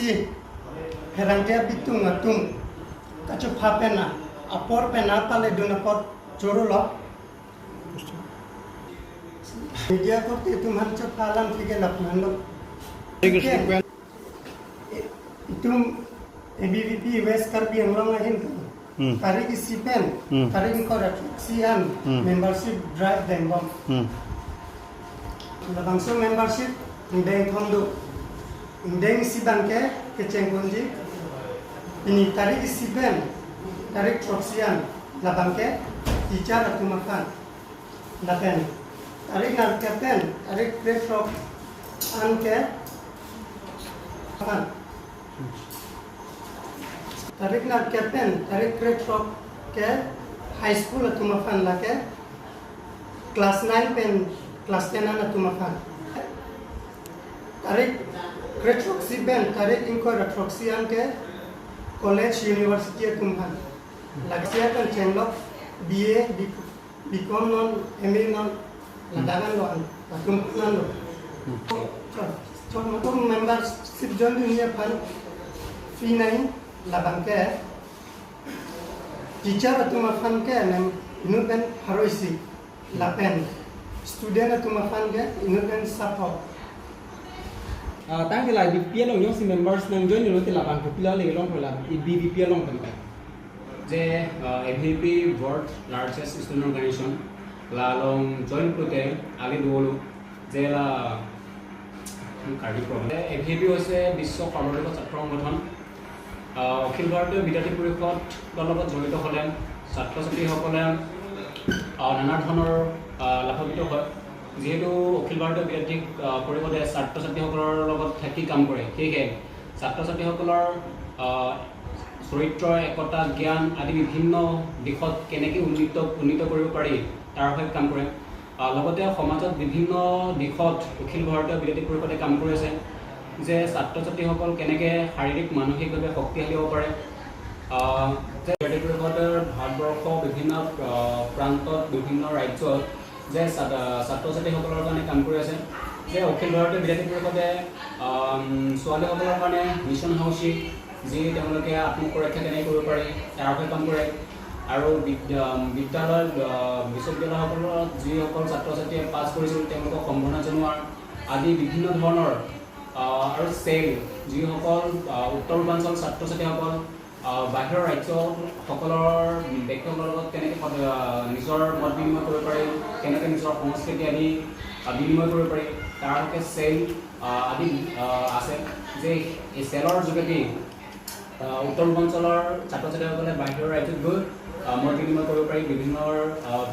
Si Pherangte bitung atum kachu pha pena apor pena pale duna pot choro lo media ko te tum han chu phalam thike lapnan lo itum ABVP West Karbi Anglong ahin tarik sipen tarik ko sian membership drive dengbom labangso membership deng thondu deng siban ke kechengkunji ini tarik sipen tarik troksian labangke teacher atumakan lapen tarik nar captain tarik press anke kan tarik nar captain tarik press ke high school atumakan lake class 9 pen class 10 an atumakan tarik Retroxy ben tarik inko retroxy an ke college university atumhan lagsia kan chenglok BA BCom non MA non ladangan lo an atum nan lo chol mo membership join dunia phan fee nahi labang ke teacher atuma phan ke nem inu pen haroisi lapen student atuma phan ke inu pen support. Tang ke lai BPL long yong si members nang join lo te la bang ke pila le long la BBPL long kan যে AVP world largest student organisation লা লং join কৰোঁতে আলি দুৱলো যে লা Karbi programme. AVP হৈছে বিশ্ব সৰ্ববৃহৎ ছাত্ৰ সংগঠন। অখিল ভাৰতীয় বিদ্যাৰ্থী পৰিষদৰ লগত জড়িত হ'লে ছাত্ৰ ছাত্ৰীসকলে নানা ধৰণৰ লাভান্বিত হয়। যিহেতু অখিল ভাৰতীয় বিদ্যাৰ্থী পৰিষদে ছাত্ৰ ছাত্ৰীসকলৰ লগত থাকি কাম কৰে, সেয়েহে ছাত্ৰ ছাত্ৰীসকলৰ চৰিত্ৰ, একতা, জ্ঞান আদি বিভিন্ন দিশত কেনেকৈ উন্নীত কৰিব পাৰি তাৰ হৈ কাম কৰে। লগতে সমাজত বিভিন্ন দিশত অখিল ভাৰতীয় বিদ্যাৰ্থী পৰিষদে কাম কৰি আছে যে ছাত্ৰ ছাত্ৰীসকল কেনেকৈ শাৰীৰিক, মানসিকভাৱে শক্তিশালী হ'ব পাৰে। যে বিদ্যাৰ্থী পৰিষদৰ ভাৰতবৰ্ষ বিভিন্ন প্ৰান্তত, বিভিন্ন ৰাজ্যত যে ছাত্ৰ ছাত্ৰীসকলৰ কাৰণে কাম কৰি আছে, যে অখিল ভাৰতীয় বিদ্যাৰ্থী পৰিষদে ছোৱালীসকলৰ কাৰণে মিছন হাউচি, যি তেওঁলোকে আত্মসুৰক্ষা কেনেকৈ কৰিব পাৰি তাৰ হৈ কাম কৰে আৰু বিদ্যালয়, বিশ্ববিদ্যালয়সকলত যিসকল ছাত্ৰ ছাত্ৰীয়ে পাছ কৰিছিল তেওঁলোকক সম্বৰ্ধনা জনোৱাৰ আদি বিভিন্ন ধৰণৰ আৰু চেল, যিসকল উত্তৰ পূৰ্বাঞ্চল ছাত্ৰ ছাত্ৰীসকল বাহিৰৰ ৰাজ্যসকলৰ ব্যক্তিসকলৰ লগত কেনেকৈ নিজৰ মত বিনিময় কৰিব পাৰি, কেনেকৈ নিজৰ সংস্কৃতি আদি বিনিময় কৰিব পাৰি তাৰ হকে চেল আদি আছে, যে এই চেলৰ যোগেদি উত্তৰ পূৰ্বাঞ্চলৰ ছাত্ৰ ছাত্ৰীসকলে বাহিৰৰ ৰাজ্যত গৈ মত বিনিময় কৰিব পাৰি বিভিন্ন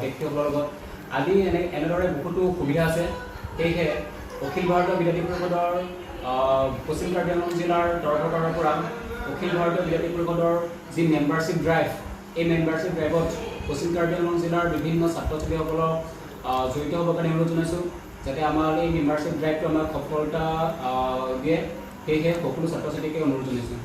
ব্যক্তিসকলৰ লগত আদি। এনেদৰে বহুতো সুবিধা আছে। সেয়েহে অখিল ভাৰতীয় বিদ্যাৰ্থী পৰিষদৰ পশ্চিম কাৰ্বি আংলং জিলাৰ তৰফৰ পৰা অখিল ভাৰতীয় বিদ্যাৰ্থী পৰিষদৰ যি মেম্বাৰশ্বিপ ড্ৰাইভ, এই মেম্বাৰশ্বিপ ড্ৰাইভত পশ্চিম কাৰ্বি আংলং জিলাৰ বিভিন্ন ছাত্ৰ ছাত্ৰীসকলক জড়িত হ'বৰ কাৰণে অনুৰোধ জনাইছোঁ, যাতে আমাৰ এই মেম্বাৰশ্বিপ ড্ৰাইভটো আমাক সফলতা দিয়ে। সেয়েহে সকলো ছাত্ৰ ছাত্ৰীকে অনুৰোধ জনাইছোঁ।